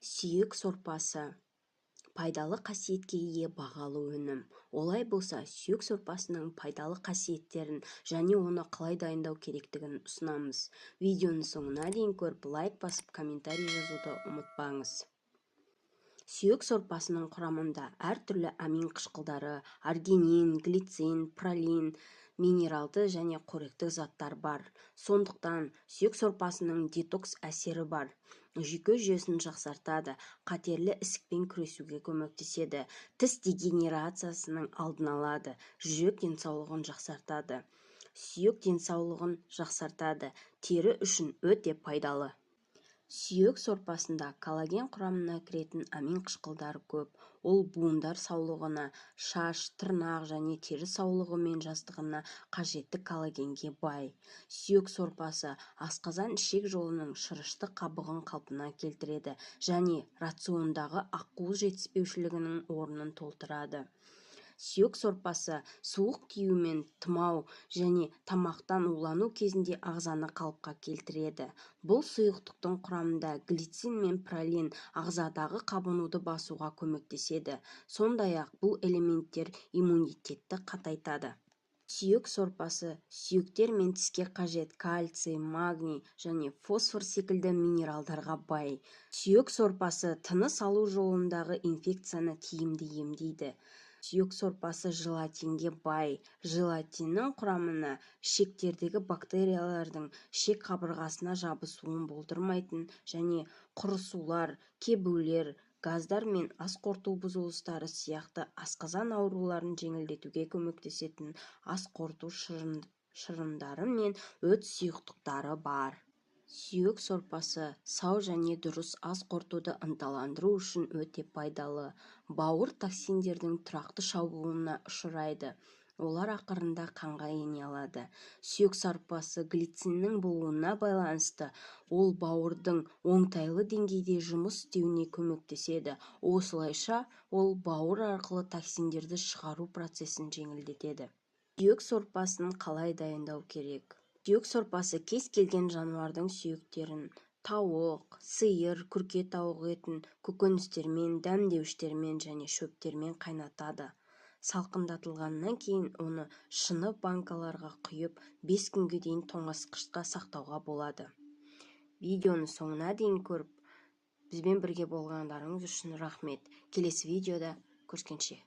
Сүйек сорпасы – пайдалы қасиетке ие бағалы өнім. Олай болса, сүйек сорпасының пайдалы қасиеттерін және оны қалай дайындау керектігін ұсынамыз. Видеоны соңына дейін көріп, лайк басып, комментарий жазуды ұмытпаңыз. Сүйек сорпасының құрамында әртүрлі амин қышқылдары, аргинин, глицин, пролин, минералды және қоректік заттар бар. Сондықтан сүйек сорпасының детокс әсері бар: жүйке жүйесін жақсартады, қатерлі ісікпен күресуге көмектеседі, тіс дегенерациясының алдын алады, жүрек денсаулығын жақсартады, сүйек денсаулығын жақсартады, тері үшін өте пайдалы. Сүйек сорпасында коллаген құрамына кіретін амин қышқылдары көп. Ол буындар саулығына, шаш, тырнақ және тері саулығы мен жастығына қажетті коллагенге бай. Сүйек сорпасы асқазан-ішек жолының шырышты қабығын қалпына келтіреді және рациондағы ақуыз жетіспеушілігінің орнын толтырады. Сүйек сорпасы суық тию мен тұмау және тамақтан улану кезінде ағзаны қалыпқа келтіреді. Бұл сұйықтықтың құрамында глицин мен пролин ағзадағы қабынуды басуға көмектеседі. Сондай-ақ бұл элементтер иммунитетті қатайтады. Сүйек сорпасы сүйектер мен тіске қажет кальций, магний және фосфор секілді минералдарға бай. Сүйек сорпасы тыныс алу жолындағы инфекцияны тиімді емдейді. Сүйек сорпасы желатинге бай. Желатиннің құрамына ішектердегі бактериялардың ішек қабырғасына жабысуын болдырмайтын және құрысулар, кебулер, газдар мен ас қорыту бұзылыстары сияқты асқазан ауруларын жеңілдетуге көмектесетін ас қорыту шырындары мен өт сұйықтықтары бар. Сүйек сорпасы сау және дұрыс ас қорытуды ынталандыру үшін өте пайдалы. Бауыр токсиндердің тұрақты шабуылына ұшырайды, олар ақырында қанға ене алады. Сүйек сорпасы глициннің болуына байланысты ол бауырдың оңтайлы деңгейде жұмыс істеуіне көмектеседі. Осылайша, ол бауыр арқылы токсиндерді шығару процесін жеңілдетеді. Сүйек сорпасын қалай дайындау керек? Сүйек сорпасы кез келген жануардың сүйектерін: тауық, сиыр, күрке тауық етін көкөністермен, дәмдеуіштермен және шөптермен қайнатады. Салқындатылғаннан кейін оны шыны банкаларға құйып, 5 күнге дейін тоңазытқышта сақтауға болады. Видеоны соңына дейін көріп, бізбен бірге болғандарыңыз үшін рахмет! Келесі видеода көріскенше!